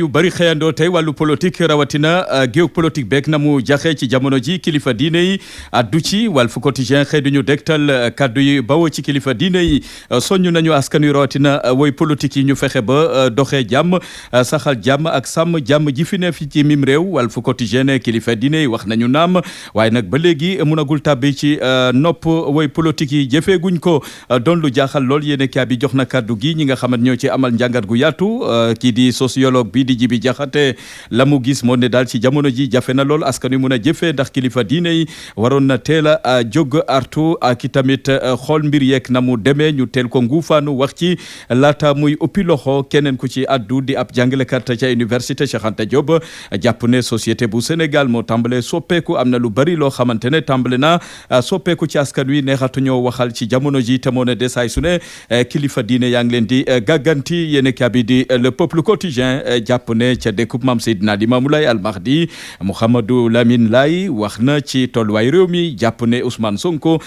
yu bari xëyandoo tey wàllu politique rawatina géopolitique beeg na mu jaxe ci jamono ji kilifa diine yi addu ci Walf Quotidien xëy duñu dégtal kaddu yi bawoo ci kilifa diine yi soññ nañu askan wi rawatina woy politique yi ñu fexe ba doxee jàmm saxal jàmm ak sàmm jàmm ji fi ne fi ci mim réew Walf Quotidien ne kilifa diine yi wax nañu naam waaye nag ba léegi munagul tàbbi ci nopp woy politique yi jëfeeguñ ko doon lu jaaxal lool yéene kaa bi jox na kaddu gi ñi nga xamante ñoo ci amal njàngat gu yaatu kii di sociologue bi di Jibi Jaxate la mu gis moo ne daal ci jamono ji jafe na lool askan wi mun a jëfee ndax kilifa diine yi waroon na teel a jóg artu ak tamit xool mbir yeeg na mu demee ñu teel ko nguufaanu wax ci laata muy uppi loxo keneen ku ci addu di ab jàngalekat ca université Cheikh Anta Diop jàpp ne société bu Sénégal moo tàmbale soppeeku am na lu bari loo xamante ne tàmbale na soppeeku ci askan wi neexatuñoo waxal ci jamono ji te moo ne desaay su ne kilifa diine yaa ngi leen di gàgganti yéen kabi di le peuple quotidien jàpp ne ca découp Mame Seydina Limamou Laye Al Mahdi Mouhamadou Lamine Laye wax na ci tolluwaay réew mi jàpp ne Ousmane Sonko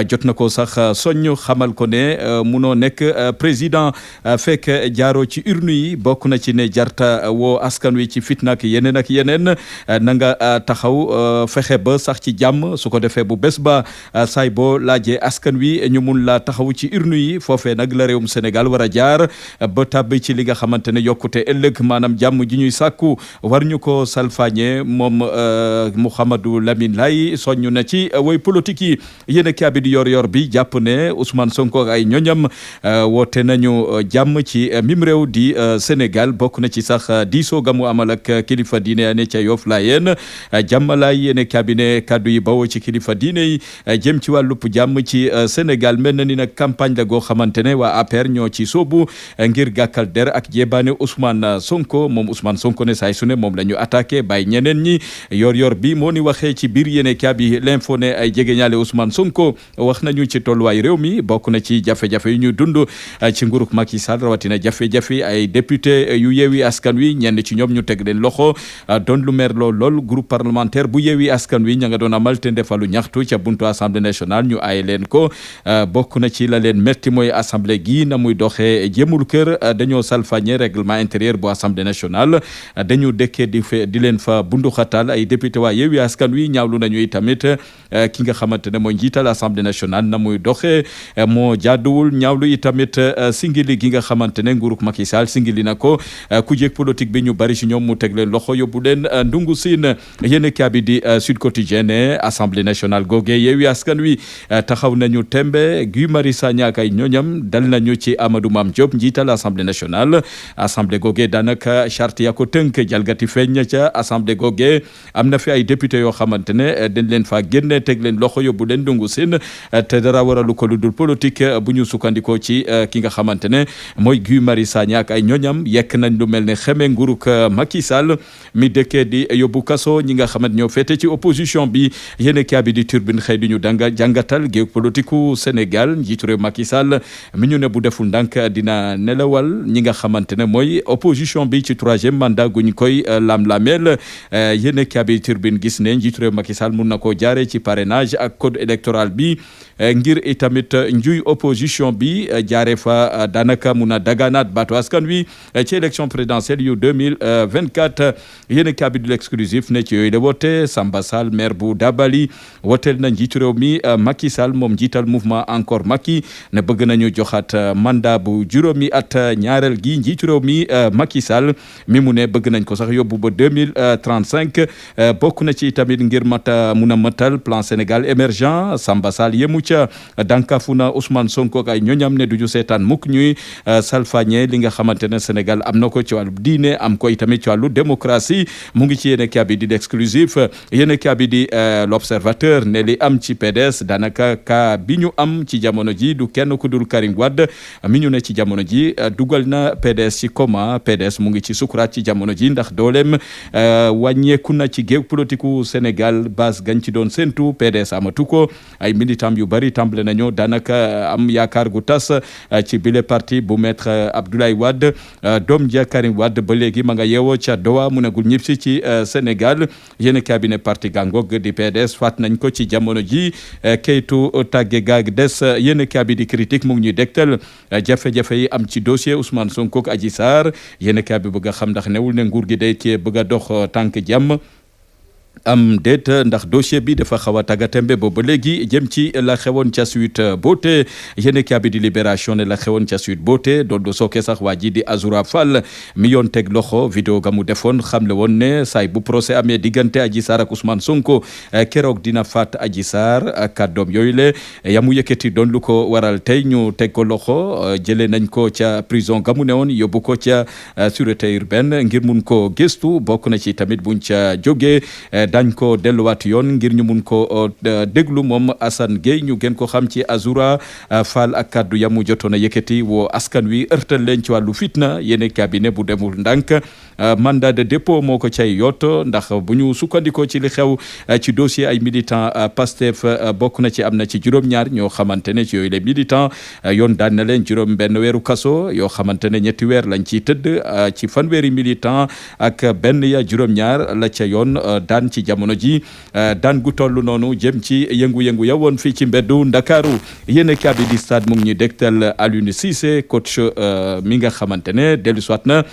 jot na ko sax soññ xamal ko ne munoo nekk président fekk jaaro ci urne yi bokk na ci ne jarta woo askan wi ci fitna ak yeneen na nga taxaw fexe ba sax ci jàmm su ko defee bu bés ba saay boo laajee askan wi ñu mun la taxaw ci urne yi foofee nag la réewum Sénégal war a jaar ba tàbbi ci li nga xamante ne yokkute ëllëg maanaam jàmm ji ñuy sàkku war ñu ko salfaañe moom Mouhamadou Lamine Laye soññu na ci woy politique yi yéen a kaabi di yor bi jàpp ne Ousmane Sonko ak ay ñoñam woote nañu jàmm ci mim réew di Sénégal bokk na ci sax diisoo gamu amal ak kilifa diine ne ca Yoff Layeen jàmmalaay yéen a kaabi ne kaddu yi bawoo ci kilifa diine yi jëm ci wàllup jàmm ci Sénégal mel na ni nag campagne la goo xamante ne waa APR ñoo ci soobu ngir gàkkal der ak jébaane Ousmane Sonko moom Ousmane Sonko ne saay su ne moom la ñu attaqué bàyyi ñeneen ñi yor bi moo ni waxee ci biir yéene kaabi l'info ne ay jegeñaale Ousmane Sonko wax nañu ci tolluwaay réew mi bokk na ci jafe-jafe yu ñu dund ci nguruk Macky Sall rawatina jafe-jafe ay député yu yeewi askan wi ñenn ci ñoom ñu teg leen loxo doon lu mer lool groupe parlementaire bu yeewi askan wi ña nga doon amal te ndefalu ñaxtu ca buntu assemblée nationale ñu ay leen ko bokk na ci la leen metti mooy assemblée gi na muy doxee jëmul kër dañoo salfañe règlement intérieur bu assemblée nationale dañu dëkkee di leen fa bunduxatal ay député waa Yewwi Askan Wi ñaawlu nañu tamit ki nga xamante ne mooy njiital assemblée nationale na muy doxee moo jaaduwul ñaawlu tamit singili gi nga xamante ne nguuruk Macky Sall singili na ko ku jéeg politique bi ñu bari si ñoom mu teg leen loxo yóbbu leen ndungu siin yéen kaabi di Sud Quotidien ne assemblée nationale googe Yewwi Askan Wi taxaw nañu tembe Guy Marius Sagna ak ay ñoñam dal nañu ci Amadou Mame Diop njiital assemblée nationale assemblée googe daanaka charte ya ko tënk jalgati feeñ ca assemblée googe am na fi ay député yoo xamante ne dañ leen fa génne teg leen loxo yóbbu leen dungu sin te dara waralu ko lu dul politique bu ñu sukkandikoo ci ki nga xamante ne mooy Guy Marius Sagna ak ay ñoñam yekk nañ lu mel ne xeme nguruk Macky Sall mi dëkkee di yóbbu kaso ñi nga xamante ñoo féete ci opposition bi yéen kaabi di turbine xëy di ñu jàngatal géew politique u Sénégal njiitu réew Macky Sall mi ñu ne bu deful ndànk dina nelawal ñi nga xamante ne mooy opposition bi ci troisième mandat guñ koy lam-lameel yéen kaabi turbine gis ne njiitu réew Macky Sall mun na koo jaare ci parrainage ak code électoral bi ngir itamit njuy opposition bi jaare fa daanaka mun a daganaat baatu askan wi ci élection présidentielle yu 2024 yéen kaabi du l'exclusif ne ci yooyu la woote Samba Sall maire bu Dabali wooteel na njiitu réew mi Macky Sall moom njiital mouvement encore Macky ne bëgg nañu joxaat mandat bu juróomi at ñaareel gi njiitu réew mi Macky Sall mi mu ne bëgg nañ ko sax yóbbu ba 2035 bokk na ci tamit ngir mun a matal plan Sénégal émergent Samba Sall yemu ca dankafu na Ousmane Sonko ak ay ñoñam ne duñu seetaan mukk ñuy salfañe li nga xamante ne Sénégal am na ko ci wàllu diine am ko tamit ci wàllu démocratie mu ngi ci yéen kaabi di l'exclusif yéen kaabi di l'observateur ne li am ci PDS daanaka ka bi ñu am ci jamono ji du kenn ku dul Karim Wade mi ñu ne ci jamono ji dugal na PDS ci coma PDS mu ngi ci sukuraat ci jamono ji ndax dooleem wàññeeku na ci géew politique u Sénégal base gañ ci doon séntu PDS amatu ko ay militant yu bari tàmbale nañu daanaka am yaakaar gu tas ci bile parti bu maître Abdoulaye Wade doom ja Karim Wade ba léegi ma nga yeewoo ca Doha mu negul ñibbisi ci Sénégal yéen cabinet parti gangog di PDS faat nañ ko ci jamono ji kayitu tàgge gaag des yéen cabinet di critique mu ngi ñuy dégtal jafe-jafe yi am ci dossier Ousmane Sonko ak Adji Sarr yéen cabinet bëgg a xam ndax newul ne nguur gi day cee bëgg a dox tànk jàmm am déet ndax dossier bi dafa xaw a tàggatémbe boobu ba léegi jëm ci la xewoon ca Sweet Beauté yéen bi di Libération ne la xewoon ca Sweet Beauté doon du sooke sax waa ji di Azoura Fall mi yoon teg loxo vidéo ga mu defoon xamle woon ne saay bu procès amee diggante Adji Sarr ak Ousmane Sonko keroog dina faat Adji Sarr kàddoom yooyu le yamu yëkkati doon lu ko waral tey ñu teg ko loxo jëlee nañ ko ca prison ga mu ne woon yóbbu ko ca sûreté urbaine ngir mun ko gëstu bokk na ci tamit buñ ca jógee dañ ko delluwaat yoon ngir ñu mun ko déglu moom Assane Gueye ñu gën ko xam ci Azoura Fall ak kaddu yamu jotoon a yëkkati woo askan wi ërtal leen ci wàllu fitna yéen cabinet bu demul ndànk mandat de dépôt moo ko cay yott ndax bu ñu sukkandikoo ci li xew ci dossier ay militant Pastef bokk na ci am na ci juróom-ñaar ñoo xamante ne ci yooyu les militants yoon daan na leen juróom benn weeru kaso yoo xamante ne ñetti weer lañ ciy tëdd ci fanweeri militant ak benn ya juróom-ñaar la ca yoon daan ci jamono ji daan gu toll noonu jëm ci yëngu-yëngu ya woon fii ci mbeddu Ndakaaru yéen kabi di stade mu ngi ñu dégtal Aliou Cissé coach mi nga xamante ne dellu soit na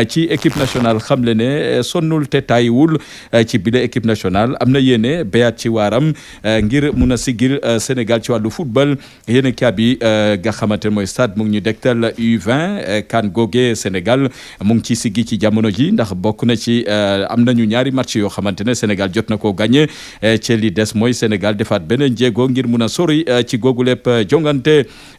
ci équipe nationale xam le ne sonnul te taayiwul ci bile équipe nationale am na yéene béyaat ci waaram ngir mun a sigil Sénégal ci wàllu football yéen kabi nga xamante ne mooy stade mu ngi ñu dégtal U20 kan goge Sénégal mu ngi ci siggi ci jamono ji ndax bokk na ci am nañu ñaari match yoo xamante ne Sénégal jot na ko gagné ci li des mooy Sénégal defaat beneen jéego ngir mun a sori ci googu lépp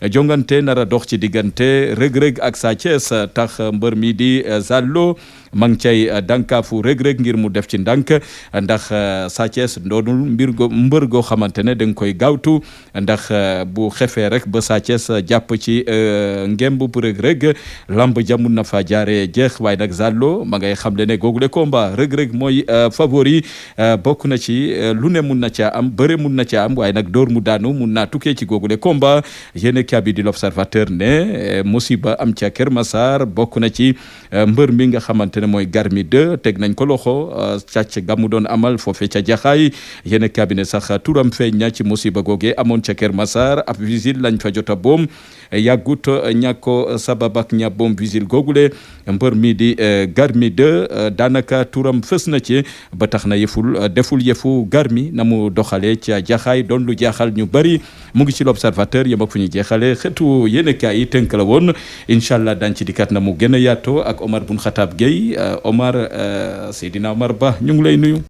jongante nar a dox ci diggante Reug-Reug ak Sa Thiès tax mbër mi di Zallo ma ngi cay dànkaafu Reug-Reug ngir mu def ci ndànk ndax Sa Thiès doonul mbër goo xamante ne da nga koy gaawtu ndax bu xefee rek ba Sa Thiès jàpp ci ngemb bu Reug-Reug lamb jamun na fa jaaree jeex waaye nag Zallo ma ngay xam le ne googu le combat Reug-Reug mooy favori bokk na ci lu ne mun na caa am bëre mun na caa am waaye nag door mu daanu mun naa tukkee ci googu le combat yéen kabi di l'Observateur ne musiba am ca Kër Massar bokk na ci mbër mi nga xamante ne mooy Garmi 2 teg nañ ko loxo càcc ga mu doon amal foofe ca Jaxaay yéen cabinet sax turam feeñ na ci musiba googe amoon ca Kër Massar ab visile lañ fa jota boom yàggut ñàkko sabab ak ña boom visile googule mbër mi di Garmi 2 daanaka turam fës na ci ba tax na deful yëfu Garmi na mu doxalee ca Jaxaay doon lu jaaxal ñu bari mu ngi ci l'Observateur yem ak fu ñu jeexale xeetu yéen kaay yi tënk la woon incha allah dañ ci dikkat na mu gën a yaatoo ak Omar Bun Khatab Gueye Omar Seydina Omar Ba ñu ngi lay nuyu.